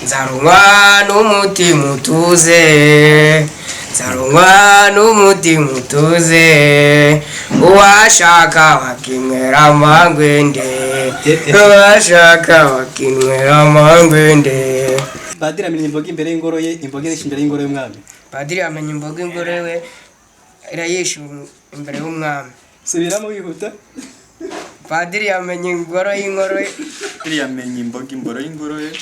Nzarunywa n'umutima utuze, nzarunywa n'umutima utuze. Uwashaka wakinywera amangwende, uwashaka wakinywera amangwende. Padiri amenya imboga imbere y'ingoro ye, imboga irisha imbere y'ingoro y'umwami. Padiri amenya imboga ingoro we irayisha imbere y'umwami. Subiramo wihuta. Padiri amenya ingoro y'inkoro ye. Padiri yamenya imboga imboro y'ingoro ye.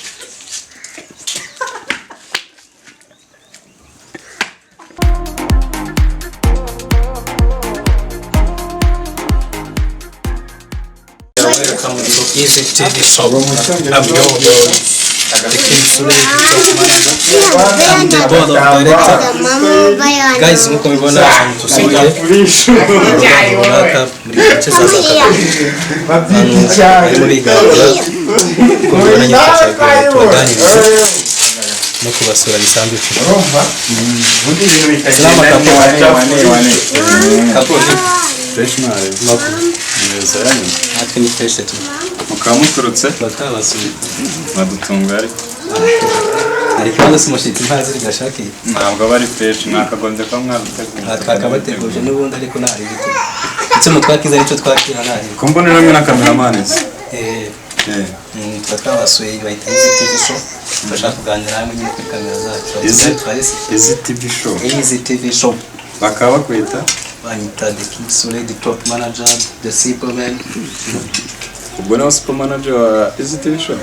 Welcome to Easy TV Shop. I'm your the King Sule, the top manager. I'm the board of director. Guys, nk'uko mubibona ahantu tusuye runaka muri gace za Kabuga, barimo biganira. Uko mubibona nyine twateguye tubaganirize no kubasura bisanzwe. Salama kapo. Kapo. Fresh mare. Makuru. Neza yanyu. Natwe ni fresh tu. Mukaba muturutse Tuba twabasuye. Badutunga ariko. Hari ikibazo se umushyitsi ntazi rigashakiye? Ntabwo aba ari fresh, mwakagombye kuba mwaduteguye. Aha twakabateguje n'ubundi, ariko nta ribi icyo mutwakiza nicyo twakira, nta ribi. Ko mbona namwe na cameraman se? Eh. Eh. Tuba twabasuye, bahita Easy TV Show. Turashaka kuganira hamwe nyine kuri kamera zacu. Twahise Easy TV Show. Easy TV Show. Bakaba bakwita? Banyita the King Sule, the top manager, the superman. Ubwo nawe super manager wa Easy TV Show?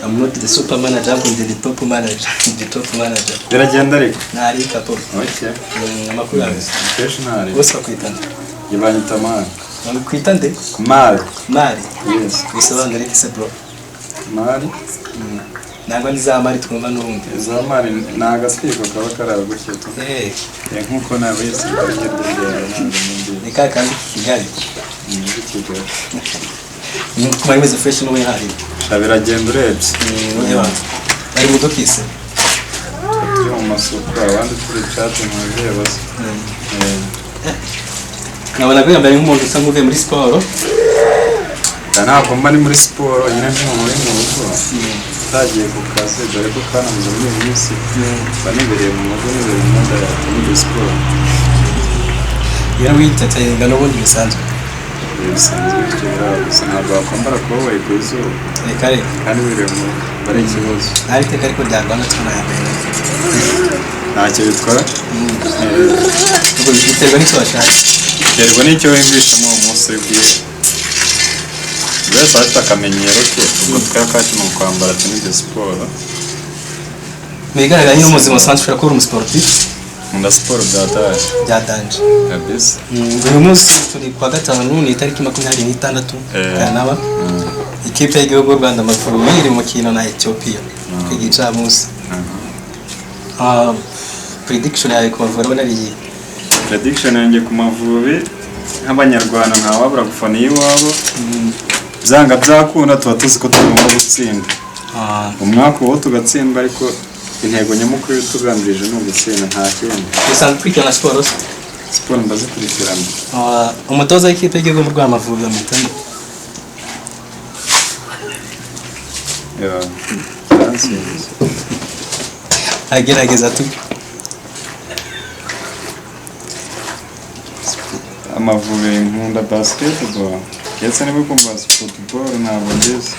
I'm not the super manager, I'm the top manager, the top manager. Biragenda ariko. Ntari kapo. Okay. Amakuru yawe? Fresh ntari. Bose bakwita nde? Banyita Mari. Bakwita nde? Mari. Mari. Yes. Bisobanura iki se, bro? Mari. Nangwa ni za mari twumva n'ubundi? Za mari ni agatwiko kaba kari gutya tu. Eh. Eh, nkuko nawe yese Ni ka kandi Kigali. Ni Kigali. Kuba imeze fresh n'ubu hari. Sha biragenda urebye. Ureba. Bari mu dukise. Turi mu masuku, abandi turi chat mu bose. Eh. Nkabona ko yambaye nk'umuntu usa nk'uvuye muri siporo. Ntabwo mba ni muri siporo nyine, nk'umuntu uri mu rugo utagiye ku kazi, dore ko kanabuze muri iyi minsi, mba nibereye mu rugo, nibereye mu myenda yawe muri siporo. Iyo witatayenga n'ubundi bisanzwe. Bisanzwe bityo biraba gusa, ntabwo wakwambara koboyi ku izuba. Reka reka. Kandi wibereye mu rugo aba ari ikibazo. Nta iteka ariko rya Rwanda tunayambaye. Ntacyo bitwara. Ubwo biterwa n'icyo bashaka. Biterwa n'icyo wiyumvishamo uwo munsi uri bwire. Buri wese aba afite akamenyero ke, ubwo twari kakimara kwambara tenue de siporo. Mu bigaragara nyine ubuzima busanzwe ushobora kuba uri umusiporutifu. Nkunda siporo byataye. Byatanje. Kabisa. Uyu munsi turi kuwa gatanu, ni itariki 26 Kanama. Ikipe y'igihugu y'u Rwanda Amavubi iri mu mukino na Ethiopia ku gicamunsi. Prediction yawe ku Mavubi urabona ari iyihe? Prediction yanjye ku Mavubi, nk'abanyarwanda ntawabura gufana iwabo, byanga byakunda tuba tuzi ko tugomba gutsinda. Umwaka uwo tugatsindwa, ariko intego nyamukuru tugambirije ni ugutsinda, nta kindi. Usanzwe ukurikirana siporo se? Siporo ndazikurikirana. Umutoza w'ikipe y'igihugu y'u Rwanda Amavubi bamwita nde? Yeah, yaransinze. Agerageza tu. Amavubi, nkunda basketball, ndetse niba kumva football ntabwo mbizi.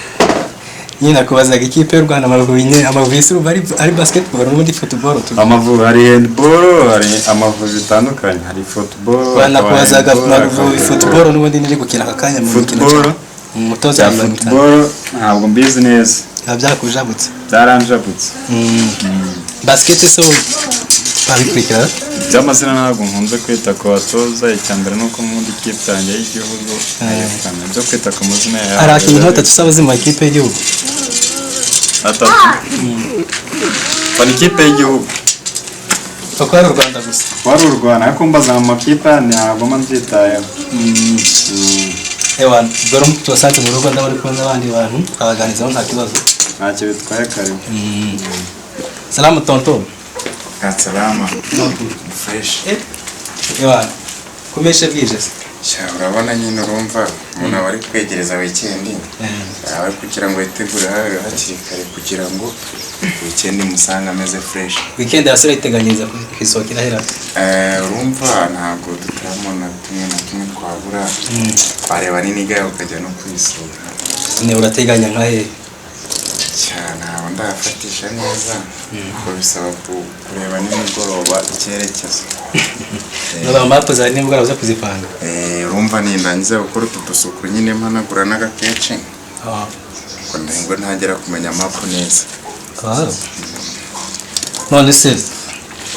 Nyine nakubazaga ikipe y'u Rwanda Amavubi, nyine Amavubi si urumva ari basketball n'ubundi football tu. Amavubi hari handball, hari Amavubi bitandukanye, hari football. Banakubazaga hakaba handball, Amavubi hakaba football n'ubundi niri gukina aka kanya mu mukino. Football. Umutoza Bya bamwita football ntabwo mbizi neza. Biba byakujabutse. Byaranjabutse. Basket se babikurikira? By'amazina ntabwo nkunze kwita ku batoza, icya mbere ni uko nkunda ikipe yanjye y'igihugu nkayifana, ibyo kwita ku mazina yawe. Hari abakinnyi nka batatu usaba mu makipe y'igihugu. Atatu fana ikipe y'igihugu. Kuko ari u Rwanda gusa. Wari u Rwanda, ariko mbaza mu makipe yandi ntabwo mba mbyitayeho. Ewa, ubwo rero tubasanze mu rugo, ndabona kumwe n'abandi bantu twabaganizaho nta kibazo. Ntacyo bitwaye, kare. Salamu tonto. Salama. Fresh. Ewa, kumeshe bwije se? Sha urabona nyine, urumva umuntu aba ari kwegereza weekend, aba ari kugira ngo yitegure hakiri kare kugira ngo Weekend musanga ameze fresh. Weekend yasore iteganyiriza kwisohokera hera. Urumva ntabwo dutaramo tumwe na tumwe twabura. Twareba n'iniga ukajya no kwisura. Ne urateganya nka he? Cyane ntabwo ndafatisha neza. Kuko bisaba kureba nimugoroba icyerekezo. Naba mapu za nimugoroba uza kuzipanga. Urumva nindangiza gukora utu dusuku nyine mpanagura n'agakece. Ko ndingo ntagera kumenya mapu neza. None se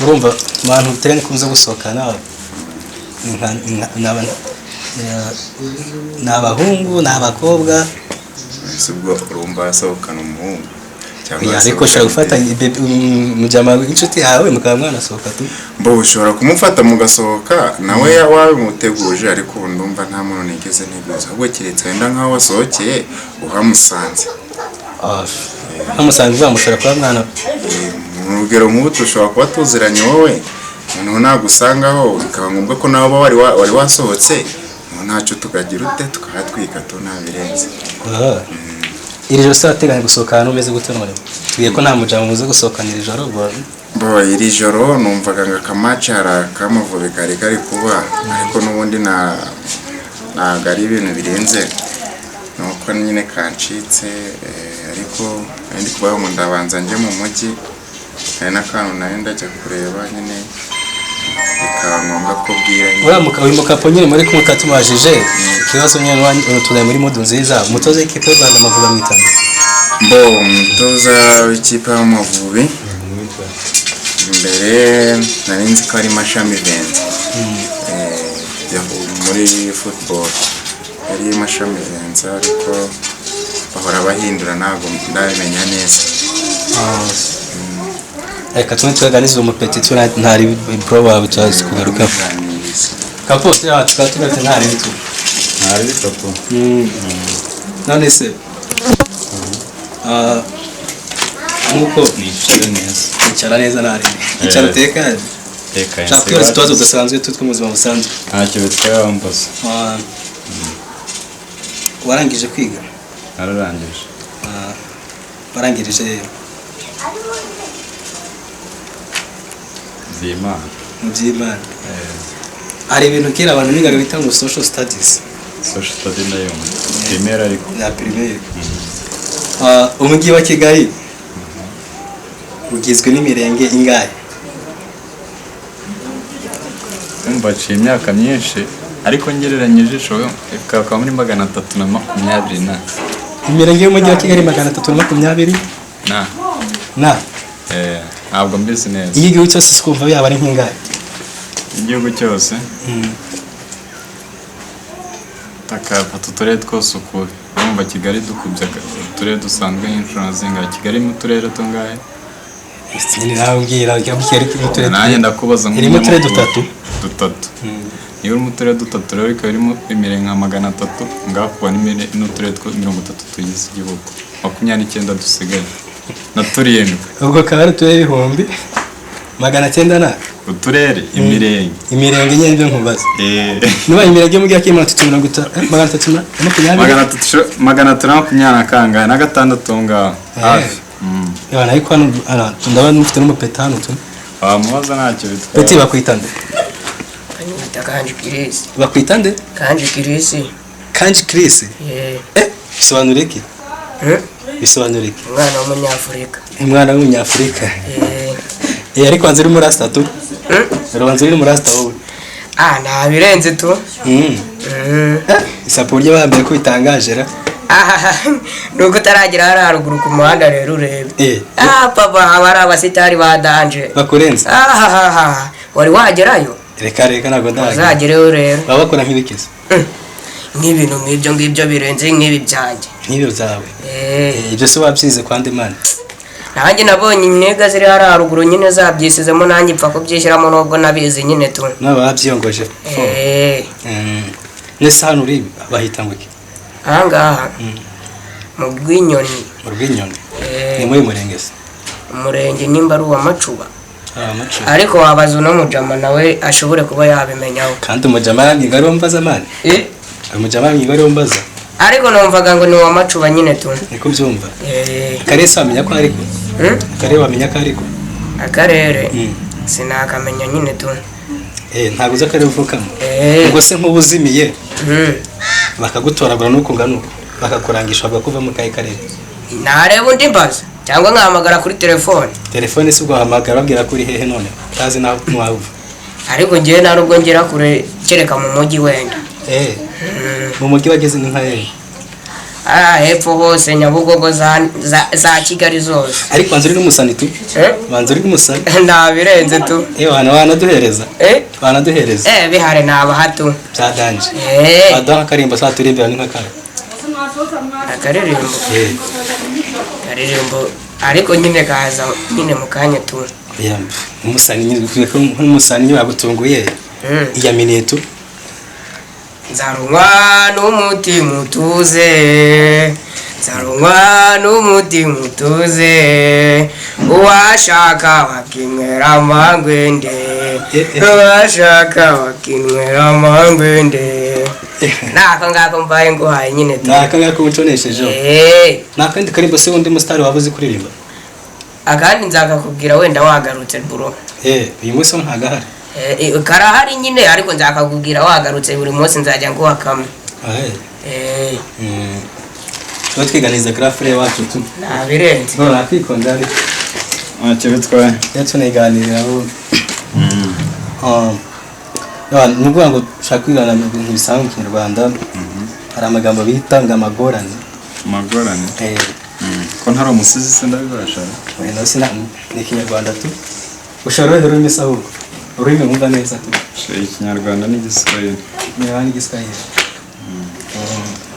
urumva abantu uteganya kuza gusohokana ni abahungu ni abakobwa? Ese ubwo urumva yasohokana umuhungu cyangwa ariko ushobora gufata mujama w'inshuti yawe mukaba mwanasohoka tu? Mbo ushobora kumufata mugasohoka nawe wabimuteguje, ariko ubu ndumva nta muntu nigeze nteguza, ahubwo keretse wenda nk'aho wasohokeye uhamusanze. Hamusanze uzamushobora kuba mwana. Mu rugero nk'ubu dushobora kuba tuziranye wowe, noneho nagusangaho bikaba ngombwa ko nawe wari wasohotse, ntacyo tukagira ute tukahatwika tu ntabirenze. Iri joro se wateganya gusohoka ahantu umeze gute none? Tubwiye ko nta mujama muze gusohokana iri joro. Bo iri joro numvaga ngo akamaci hari akamavubi kari kari kuba, ariko n'ubundi ntabwo ari ibintu birenze, nuko nyine kancitse. Ariko ndi kubaho ngo ndabanza njye mu mujyi, hari n'akantu nari ndajya kureba nyine bikaba ngombwa ko bwira nyine. Uyu mukapo nyine muri kumwe katumajije ikibazo nyine turaye muri mudu nziza. Umutoza w'ikipe y'u Rwanda Amavubi amwitana? Mbo umutoza w'ikipe y'Amavubi mbere nari nzi ko ari Mashami Vincent. Muri football yari Mashami Vincent, ariko bahora bahindura ntabwo ndabimenya neza. Reka tumwe tubaganize umupeti ntari bro wawe turazi kugaruka. Kapo tukaba tugarutse ntari bitu. Ntari bikapo. None se nkuko nicara neza. Nicara neza ntari. Icara utekanye. Tekanye. Nshaka kwibaza utubazo tudasanzwe tutwo mu buzima busanzwe. Ntacyo bitwaye wambaza. Warangije kwiga? Nararangije. Warangirije Byimana. Mu Byimana. Hari ibintu kera abantu bigaga bita ngo social studies. Social studies nayo primaire ariko. Na primaire. Umujyi wa Kigali ugizwe n'imirenge ingahe? Umva ciye imyaka myinshi ariko ngereranyije ikaba muri 320 na. Imirenge y'umujyi wa Kigali 320 na. Na. Ntabwo mbizi neza. Iyo igihugu cyose sikumva yaba ari nk'ingahe? Igihugu cyose? Takafata uturere twose uko urumva Kigali dukubye uturere dusanzwe nk'inshuro zingahe? Kigali mu turere tungahe? Nyine nawe mbwira Kigali mu turere. Nanjye ndakubaza nk'umuntu. Irimo uturere dutatu. Dutatu. Niba urimo uturere dutatu rero ikaba irimo imirenge nka 300, ngaho kuba n'uturere 30 tugize igihugu. 29 dusigaye. Na turindwi. Ubwo akaba ari uturere 900,000 na uturere imirenge. Imirenge nyine ibyo nkubaza. Niba imirenge y'umujyi wa Kigali 350 320 320 kangahe na gatandatu ngaho hafi. Yabana ariko hano ndabona mufite n'umupeta hano tu. Wamubaza ntacyo bitwaye. Peti bakwita nde? Banyita Kanji Chris. Bakwita nde? Kanji Chris. Kanji Chris? Bisobanura iki? Bisobanura iki? Umwana w'umunyafurika. Umwana w'umunyafurika. Ariko wanze uri muri rasta tu? Ubanza uri muri rasta wowe. Nta birenze tu. Isapo ryo bambaye ko bitangaje ra. Nuko utaragera hariya haruguru ku muhanda rero urebe. Papa haba hari abasitari ba danje. Bakurenze. Wari wagerayo? Reka reka ntabwo ndagera. Uzagereyo rero. Baba bakora nk'ibikiza. Nk'ibintu nk'ibyo ngibyo birenze nk'ibi byanjye. Nk'ibyo byawe. Ibyo se wabyize kwa nde man? Nanjye nabonye intega ziri hariya haruguru nyine zabyisizemo, nanjye mpfa kubyishyiramo nubwo nabizi nyine tu. Nawe babyiyongoje. Nese hano uri bahita ngo iki? Aha ngaha mu Rwinyoni. Mu Rwinyoni. Ni muri murenge se? Umurenge nimba ari uwa Macuba. Ariko wabaza uno mujama nawe ashobore kuba yabimenyaho. Kandi umujama yambwiye ari mbaza man? Umujama yambwiye ari mbaza. Ariko numvaga ngo ni uwa Macuba nyine tu. Niko byumva. Karese wamenya ko ariko? Hmm? Akarere wamenya ko ariko? Akarere sinakamenya nyine tu. Ntabwo uzi akarere uvukamo? Eh. Ubwo se nk'ubuzimiye bakagutoragura n'uko ungana uko, bakakurangisha bavuga ko uva mu kahe karere? Nareba undi mbaza cyangwa nkahamagara kuri telefone. Telefone si ubwo wahamagara babwira ko uri hehe none utazi naho wava? Ariko njyewe nta nubwo ngera kure, kereka mu mujyi wenda. Mu mujyi wageze ni nka hehe? Ah, hepfo hose Nyabugogo za Kigali zose. Ariko banza uri n'umusani tu. Eh? Banza uri n'umusani. Nta birenze tu. Wanaduhereza. Eh? Wanaduhereza. Bihare nabaha tu. Bya danje. Eh. Waduha nk'akarimbo saa turi imbere ni nk'akahe? Akaririmbo. Akaririmbo ariko nyine kaza nyine mu kanya tu. Yeah, umusani nyine nk'umusani nyine bagutunguye. Iyaminiye tu. Nzarunywa n'umutima utuze, nzarunywa n'umutima utuze, uwashaka bakinywera amangwende, uwashaka bakinywera amangwende. Nako ngako mbaye nguhaye nyine tu. Nako ngako unconeshejeho. Nakandi karimbo se wundi musitari waba uzi kuririmba? Akandi nzakakubwira wenda wagarutse bro. Uyu munsi ho ntagahari. Karahari nyine ariko nzakakubwira wagarutse, buri munsi nzajya nguha kamwe. Tuba twiganiza grafre wacu tu. Ntabirenze. Bro, nakwikonda ariko. Ntacyo bitwaye. Iyo tunaganirira bo. Ni ukuvuga ngo ushaka kwigana ibintu bisanzwe mu Kinyarwanda. Hari amagambo bita ngo amagorane. Amagorane? Ko ntari umusizi se ndabibasha? Oya, nawe sina, ni Ikinyarwanda tu. Ushobora uruhe rurimi se ahubwo? Ururimi wumva neza tu. Ikinyarwanda n'igiswahili. Ikinyarwanda n'igiswahili.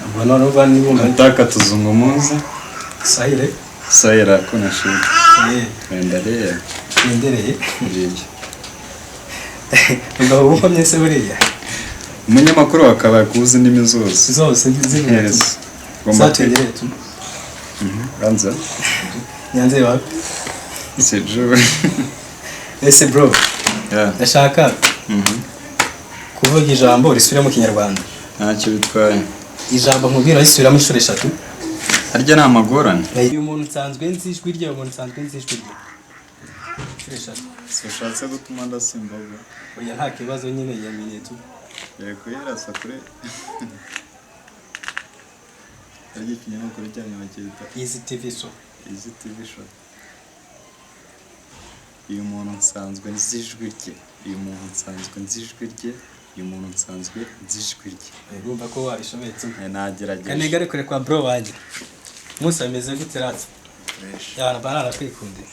Ubwo noneho uba niba Nataka tuzungumuze. Swahili? Swahili hakuna shida. Endelea. Endelee. Ndiyo. Ubwo ubukomye se buriya? Umunyamakuru wakabaye kuzi indimi zose. Zose ziri. Yes. Ugomba Satuendelee tu. Anza. Nianze wapi? Sijui. Ese bro. Yeah. Ndashaka kuvuga ijambo risubira mu Kinyarwanda. Ntacyo bitwaye. Ijambo nkubwira risubiramo inshuro eshatu. Harya ni amagorane. Uyu muntu nsanzwe nzi ijwi rye, uyu muntu nsanzwe nzi ijwi rye. Inshuro eshatu. Si ushatse gutuma ndasimbaga. Oya nta kibazo nyine yamenye tu. Yego yarasa kure. Harya ikinyamakuru cyanyu bacyita Easy TV Show. Easy TV Show. Uyu muntu nsanzwe nzi ijwi rye. Uyu muntu nsanzwe nzi ijwi rye. Uyu muntu nsanzwe nzi ijwi rye. Urumva ko wabishoboye tu. Nagerageje. Kanigare kure kwa bro wanjye. Musa ameze gute ratse? Fresh. Yana banana kwikundira.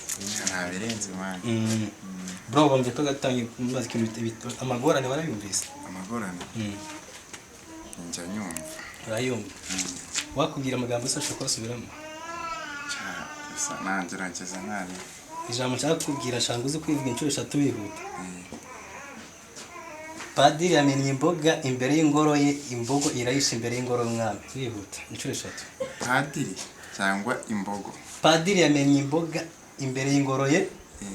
Ntabirenze man. Bro bambye ko gatangiye kumaza ikintu amagorane barayumvise. Amagorane? Njya nyumva. Urayumva. Wakubwira amagambo se ashobora kubasubiramo? Gusa nangerageza ntari. Ijambo nshaka kukubwira shanga uzi kwivuga inshuro eshatu wihuta. Padiri yamennye imboga imbere y'ingoro ye, imbogo irayisha imbere y'ingoro y'umwami. Wihuta inshuro eshatu. Padiri cyangwa imbogo? Padiri yamennye imboga imbere y'ingoro ye,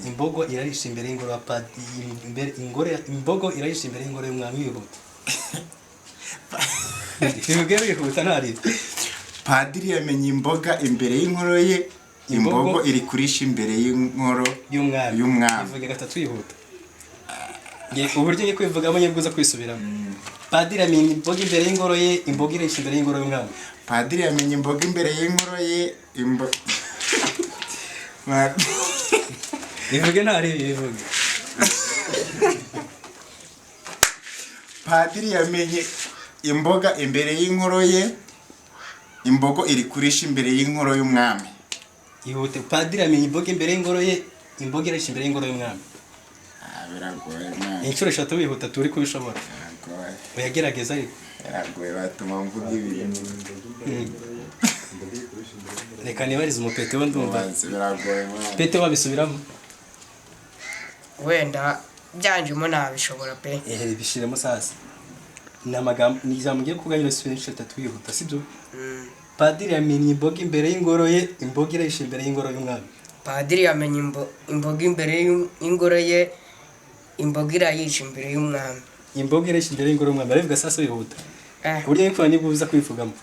imbogo irarisha imbere y'ingoro ya padiri, imbere ingoro imbogo irarisha imbere y'ingoro y'umwami. Wihuta. Bivuge wihuta ntari. Padiri yamenye imboga imbere y'inkoro ye, imbogo iri kurisha imbere y'inkoro y'umwami. Bivuge gatatu wihuta. Uburyo ngiye kwivugamo nyine bwiza kwisubiramo. Padiri yamenye imboga imbere y'ingoro ye, imboga irarisha imbere y'ingoro y'umwami. Padiri yamenye imboga imbere y'inkoro ye, imbo Bivuge ntari bivuge. Padiri yamenye imboga imbere y'inkoro ye, imbogo iri kurisha imbere y'inkoro y'umwami. Ihute. Padiri yamenye imboga imbere y'ingoro ye, imboga irarisha imbere y'ingoro y'umwami. Biragoye man. Inshuro eshatu wihuta turi kubishobora. Biragoye. Uyagerageza ariko. Biragoye batuma mvuga ibintu. Reka nibarize umupete we ndumva. Biragoye man. Pete wabisubiramo? Wenda byanjemo nabishobora pe. Bishiremo sasa. Ni amagambo ni ijambo ngiye kuvuga nyine subira inshuro eshatu wihuta sibyo? Padiri yamenye imboga imbere y'ingoro ye, imboga irarisha imbere y'ingoro y'umwami. Padiri yamenye imboga imbere y'ingoro ye, imboga irayisha imbere y'umwami. Imboga irayisha imbere y'ingoro y'umwami. Barabivuga sasa wihuta. Uburyo ngiye kuvuga niba uza kwivugamo.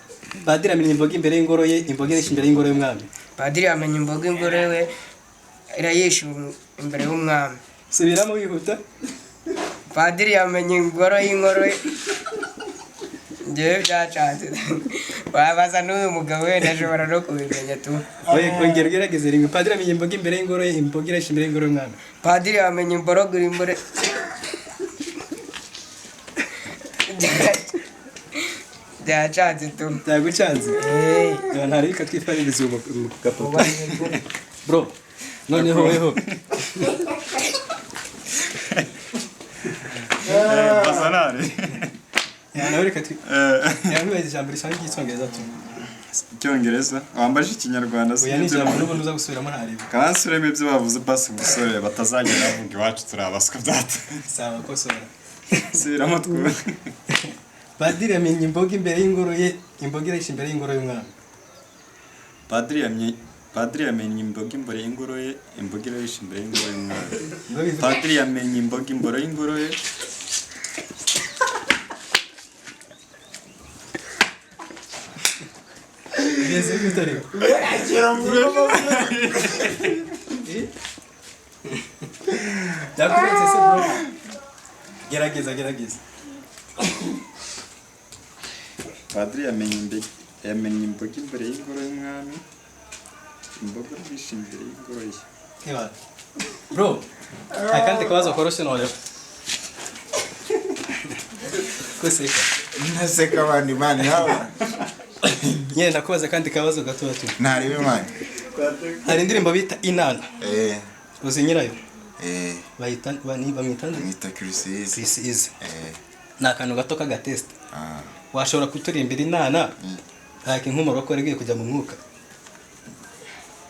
Padiri yamenye imboga imbere y'ingoro ye, imboga irayisha imbere y'ingoro y'umwami. Padiri yamenye imboga imbere ye, irayisha imbere y'umwami. Subiramo wihuta. Padiri yamenye ingoro y'inkoro. Njyewe byacanze, wabaza n'uyu mugabo wenda ashobora no kubimenya tu. Oye, kongera ugerageze rimwe. Padiri amenya imboga imbere y'ingoro ye, imboga irayisha imbere y'ingoro y'umwami. Padiri yamenye imborogo imbere. Byacanze tu. Byagucanze. Eh. Ntari katwifaririza ubu mu gapoto. Bro, noneho weho. Bazanari. Ya nawe reka twi. Yambaye ijambo risanzwe ry'icyongereza tu. Icyongereza wambaje ikinyarwanda. Oya, ni ijambo n'ubundi uza gusubiramo ntareba. Kansubiremo ibyo bavuze basi musore batazagera bavuga iwacu turabaswa byata. Sawa, kosora. Subiramo twumve. Padiri yamenye imboga imbere y'ingoro ye, imboga irayisha imbere y'ingoro y'umwami. Padiri yamenye imboga imbere y'ingoro ye, imboga irayisha imbere y'ingoro y'umwami. Padiri yamenye imboga imbere y'ingoro ye. Bigeze gute ariko? Byakurenze se bro? Gerageza, gerageza. Padiri yamenye imboga imbere y'ingoro y'umwami, imboga irayisha imbere y'ingoro ye. Eba. Bro, akandi kabazo koroshye noneho. Koseka. Naseka abandi mani haba. Nyine ndakubaza kandi kabazo gato gato. Ntarebe mani. Hari indirimbo bita Inana. Uzi nyirayo? Bayita bani bamwita nde? Mwita Chris Easy. Chris Easy. Ni akantu gato k'agatest. Washobora kuturimbira Inana? Like nk'umuroko rigiye kujya mu mwuka.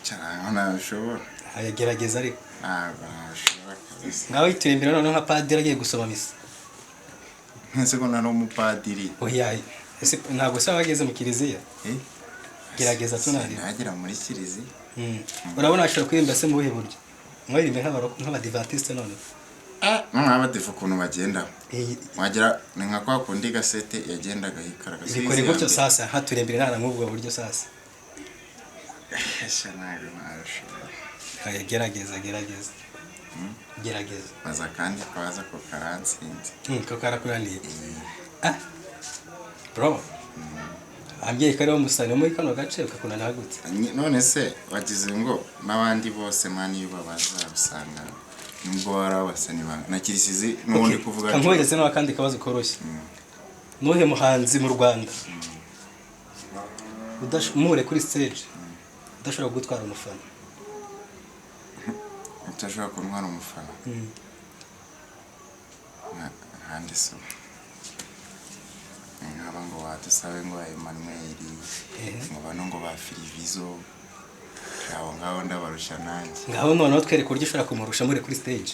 Cyangwa nabishobora. Ayagerageza ariko. Ntabwo nabishobora kabisa. Ngaho yiturimbira noneho nka padiri agiye gusoma misa. Ntese ko nari umupadiri. Oya, ese ntabwo se wageze mu kiliziya? Gerageza tunarebe. Nagera muri kiliziya. Urabona ashobora kuririmba se mu buhe buryo? Mwaririmbe nk'abadivantiste none. Nk'abadive ukuntu bagenda. Wagira ni nka kwa kundi gasete yagendaga yikaragaza. Bikore gutyo sasa, haturembere nana nk'ubwo buryo sasa. Ese ntabwo nabishobora. Gerageza, gerageza. Gerageza. Baza kandi kaza ko karansinze. Ko karakuraniye. Bro. Ambye kare wa musani muri kano gace ukakunana gute? None se wagize ngo nabandi bose mani iyo babaza usanga nubwo warabasani na Kirisizi n'ubundi kuvuga. Kankohereze n'akandi kabazo koroshye. Nuhe muhanzi mu Rwanda udashobora kuri stage udashobora gutwara umufana? Utashobora kuntwara umufana? Nkande so nkaba ngo wadusabe ngo Emmanuel ngo bano ngo ba Filivizo abo ngabo ndabarusha nanjye. Ngaho noneho twereka uburyo ushobora kumurusha muri kuri stage.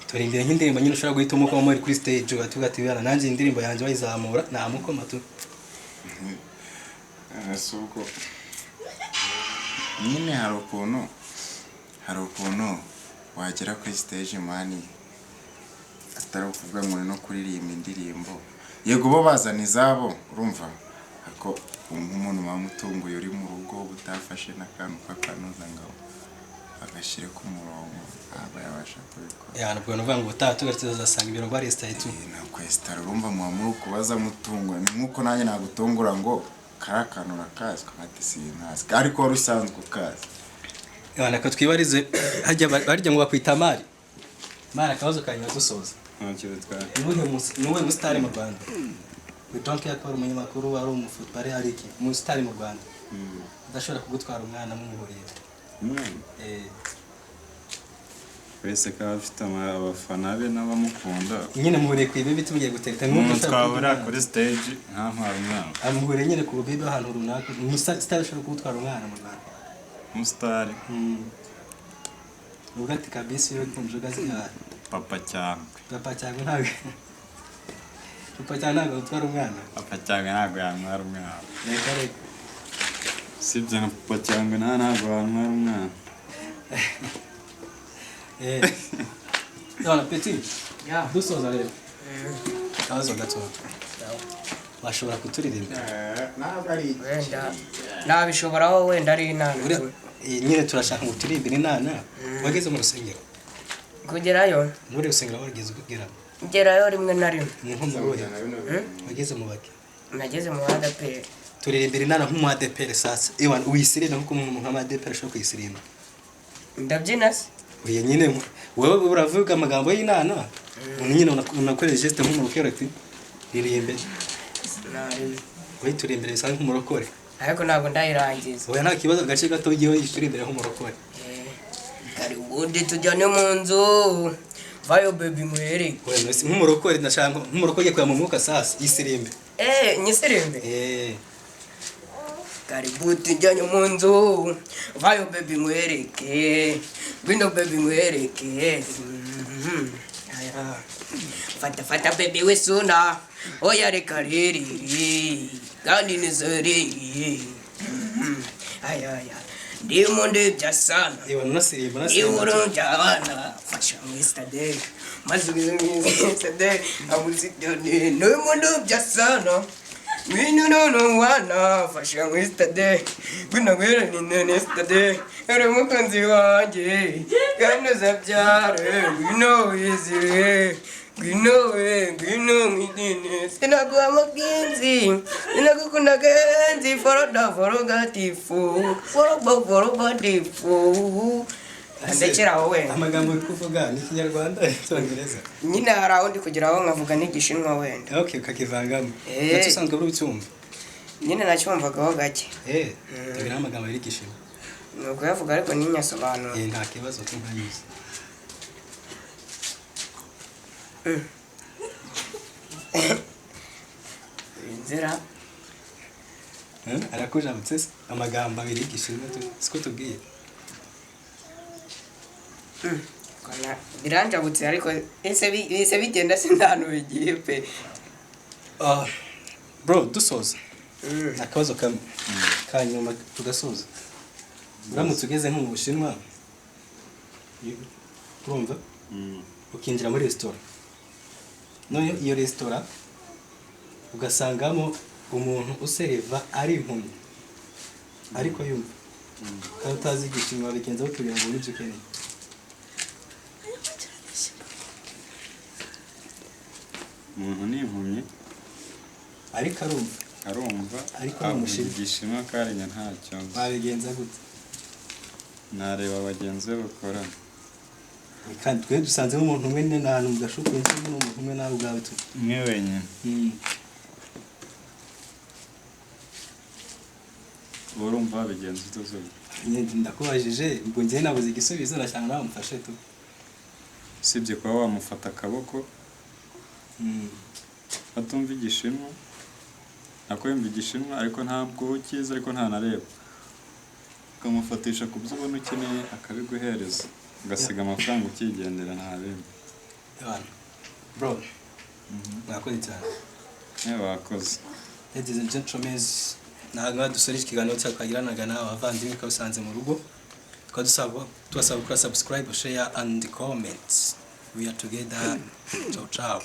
Turi imbere nk'indirimbo nyine ushobora guhita umukoma muri kuri stage ugatuga ati bana nanjye indirimbo yanjye bayizamura namukoma tu. Asuko nyine hari ukuntu wagera kuri stage mani atari ukuvuga ngo no kuririmba indirimbo yego bo bazana izabo urumva ariko umuntu bamutunguye uri mu rugo butafashe n'akantu k'akanoza ngo agashyire ku murongo aba yabasha kubikora. Ya nubwo nuvuga ngo ubutaha tuzasanga ibiro bari star tu. Na kwestar urumva muba muri kubaza mutungwa ni nkuko nanjye nagutungura ngo karakantu urakazi nkati sinkazi ariko wari usanzwe ukazi. Ya nako twibarize hajya barya ngo bakwita mari. Mara akabazo kanyuma dusoza. Nuwe musitari mu Rwanda. We don't care ko ari umunyamakuru ari umufutbare ari iki. Umusitari mu Rwanda. Udashobora kugutwara umwana mumuhuriye. Umwana? Wese ka afite abafana be n'abamukunda. Nyine muhuriye ku ibi bitugiye gutereta nk'uko twahura kuri stage ntantwara umwana. Amuhuriye nyine ku bibi ahantu runaka. Umusitari ashobora kugutwara umwana mu Rwanda. Umusitari. Ugati kabisa yo kumjuga zihari. Papa cyangwe. Papa cyangwe ntabwo. Papa cyangwe ntabwo utwara umwana. Papa cyangwe ntabwo yantwara umwana. Reka reka. Sibye na papa cyangwe ntabwo yantwara umwana. None petit. Dusoza rero. Kabazo gato. Bashobora kuturirimba. Ntabwo ari wenda nabishobora wowe wenda ari inana. Nyine turashaka ngo turirimbire inana. Wageze mu rusengero? Kugerayo? Muri rusengero warigeze kugeramo? Ngerayo rimwe na rimwe. Ni nko mu ruhe? Wageze mu bake? Nageze mu ADEPR. Turirimbira inana nk'umu ADEPR sasa. Ewana uyisirimba nk'uko umuntu nk'ama ADEPR ashobora kuyisirimba. Ndabyina se? Oya nyine wowe uravuga amagambo y'inana. Nyine unakoresha geste nk'umurokore ati ririmbe. Wowe turirimbire bisa nk'umurokore. Ariko ntabwo ndayirangiza. Oya nta kibazo, agace gato ugiyeho turirimbire nk'umurokore. Kari ubundi tujyane mu nzu. Vayo baby nkwereke. Oya nk'umurokore ndashaka nk'umurokore kuya mu mwuka sasa isirimbe. Nyisirimbe. Karibu tujyane mu nzu. Vayo baby nkwereke. Ngwino baby nkwereke. Fata fata baby wesuna. Oya reka ririri. Kandi nizeriri. Aya. Ndimo ndebya sana. Ewa nasirimba nasirimba. Ihuro ry'abana fasha muri stade. Maze muri stade amuzitane. Ndimo ndebya sana. Ngwino nono wana fasha muri stade. Ngwino ngwino ni stade. Uri umukunzi wanjye. Kandi uzabyare. Ngwino wizire. Ngwino we ngwino mwidine. Sinaguha amagenzi. Sinagukunda genzi. Foroda forogatifu. Forobo forobatifu. Ndekera aho wenda. Amagambo uri kuvuga ni Ikinyarwanda Icyongereza? Nyine hari aho ndi kugeraho nkavuga n'Igishinwa wenda. Okay, ukakivangamo. Ndetse usanzwe uri ucyumva? Nyine nacyumvagaho gake. Tubwire amagambo y'Igishinwa. Ni ukuyavuga ariko ntinyasobanura. Nta kibazo ntabizi. Inzira. Arakujabutse se amagambo abiri y'Igishinwa siko tubwiye. Biranjabutse ariko ese bigenda sindano bigiye pe. Bro dusoza. Akabazo kamwe kanyuma tugasoza. Uramutse ugeze nko mu Bushinwa urumva? Ukinjira muri restaurant. None iyo restaurant ugasangamo umuntu useriva ari impumyi ariko yumva. Kandi utazi Igishinwa bigenza kugira ngo ubone ibyo ukeneye. Umuntu ni impumyi ariko arumva ariko Igishinwa karenya ntacyo nzi. Babigenza gute? Nareba bagenzi be bakorana. Kandi twe dusanzemo umuntu umwe n'ahantu mu gashuku n'umuntu umwe nawe ubwawe tu. Umwe wenyine. Urumva babigenza ute? Nyine ndakubajije ubwo njye nabuze igisubizo ndashaka nawe umfashe tu. Usibye kuba wamufata akaboko atumva Igishinwa, nako yumva Igishinwa ariko ntabwo ukizi ariko ntanareba, ukamufatisha ku byo ubona ukeneye akabiguhereza ugasiga amafaranga ukigendera nta bindi. Bro, mwakoze cyane. Wakoze. Ladies and gentlemen, ntabwo dusoje ikiganiro cyacu twagiranaga n'aba bavandimwe twasanze mu rugo. Tukaba tubasaba gukora subscribe, share and comment. We are together. Ciao ciao.